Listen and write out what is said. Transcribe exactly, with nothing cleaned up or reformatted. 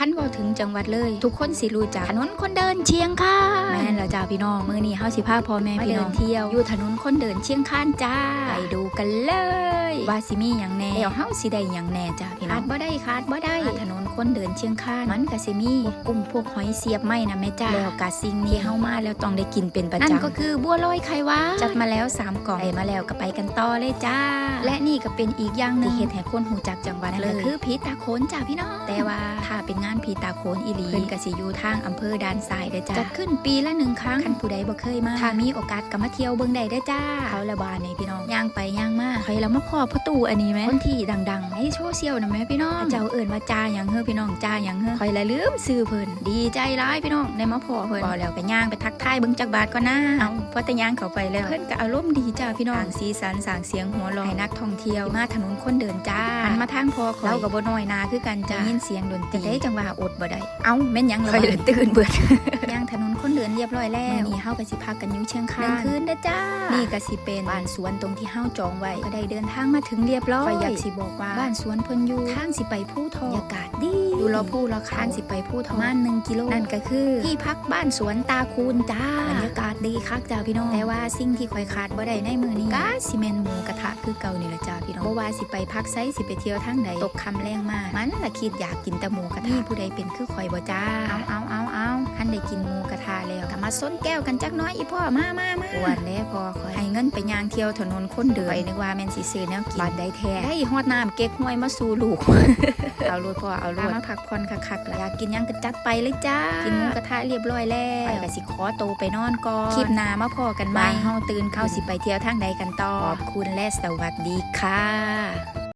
อันเว้าถึงจังหวัดเลย ทุกคนสิรู้จักถนนคนเดินเชียงคาน แม่นแล้วจ้าพี่น้อง มื้อนี้เฮาสิพาพ่อแม่พี่น้องมาเดินเที่ยวอยู่ถนนคนเดินเชียงคานจ้า ไปดูกันเลย ว่าสิมีหยังแหน่ แล้วเฮาสิได้หยังแหน่จ้าพี่น้อง ขาดบ่ได้ ขาดบ่ได้ มาถนนคนเดินเชียงคาน มันก็สิมีพวกกุ้งพวกหอยเสียบไม้นะแม่จ้า แล้วก็สิ่งที่เฮามาแล้วต้องได้กินเป็นประจำ นั่นก็คือบัวลอยไข่หวาน จัดมาแล้วสามกล่อง ได้มาแล้วก็ไปกันต่อเลยจ้า และนี่ก็เป็นอีกอย่างหนึ่งที่เฮ็ดให้คนรู้จักจังหวัดเลย นั่นก็คือผีตาโขนจ้าพี่น้อง แต่ว่าถ้าเป็นงานผีตาโขนอีหลี เพิ่นก็สิอยู่ทางอำเภอด่านซ้ายเด้อจ้า จัดขึ้นปีละหนึ่งครั้ง คันผู้ใดบ่เคยมา ถ้ามีโอกาสก็มาเที่ยวเบิ่งได้เด้อจ้า เอาละบาดนี้พี่น้อง ย่างไปย่างมา ข้อยละมาพ้อพ่อตู้อันนี้แหม คนที่ดังๆในโซเชียลน่ะแหมพี่น้อง เจ้าเอิ้นว่าจ่าหยังเฮ้อพี่น้อง จ่าหยังเฮ้อ ข้อยละลืมชื่อเพิ่น ดีใจหลายพี่น้อง ได้มาพ้อเพิ่น พ้อแล้วก็ย่างไปทักทายเบิ่งจักบาทก่อนนะ เอา พอแต่ย่างเข้าไปแล้ว เพิ่นก็อารมณ์ดีจ้าพี่น้อง สร้างสีสัน สร้างเสียงหัวเราะให้นักท่องเที่ยวที่มาถนนคนเดินจ้า หันมาทางพ่อข้อย ลาวก็บ่น้อยหน้าคือกันจ้า ได้ยินเสียงดนตรี แต่จังว่าอดบ่ได้ เอ้า แม่นหยังล่ะ ข้อยละตื่นเบิด ย่างถนนคนเดินเรียบร้อยแล้ว มื้อนี้เฮาก็สิพักกันอยู่เชียงคานหนึ่งคืนเด้อจ้า นี่ก็สิเป็นบ้านสวนตรงที่เฮาจองไว้ ก็ได้เดินทางมาถึงเรียบร้อย ข้อยอยากสิบอกว่าบ้านสวนเพิ่นอยู่ทางสิไปภูทอก บรรยากาศดี อยู่เลาะภูเลาะเขา ทางสิไปภูทอก ประมาณหนึ่งกิโล นั่นก็คือที่พักบ้านสวนตาคูณจ้า บรรยากาศดีคักจ้าพี่น้อง แต่ว่าสิ่งที่ข้อยขาดบ่ได้ในมื้อนี้ ก็สิแม่นหมูกระทะคือเก่านี่ล่ะจ้าพี่น้อง บ่ว่าสิไปพักไส สิไปเที่ยวทางใด ตกค่ำแลงมา มันละคิดอยากกินแต่หมูกระทะ มีผู้ใดเป็นคือข้อยบ่จ้า เอาเอาเอาเอา คันได้กินหมูกระทะแล้ว ก็มาซนแก้วกันจักหน่อยอีพ่อ มามามา อ้วนแน่พ่อข้อย ให้เงินไปย่างเที่ยวถนนคนเดิน ข้อยนึกว่าแม่นสิซื้อแนวกิน บาดใดแท้ ได้ฮอดน้ำเก๊กฮวยมาสู่ลูก เอาโลดพ่อ เอาโลด มาพักผ่อนคักๆ ล่ะ อยากกินหยังก็จัดไปเลยจ้า กินหมูกระทะเรียบร้อยแล้ว ข้อยก็สิขอโตไปนอนก่อน คลิปหน้ามาพ้อกันใหม่ ว่าเฮาตื่น เฮาสิไปเที่ยวทางใดกันต่อ ขอบคุณและสวัสดีค่ะ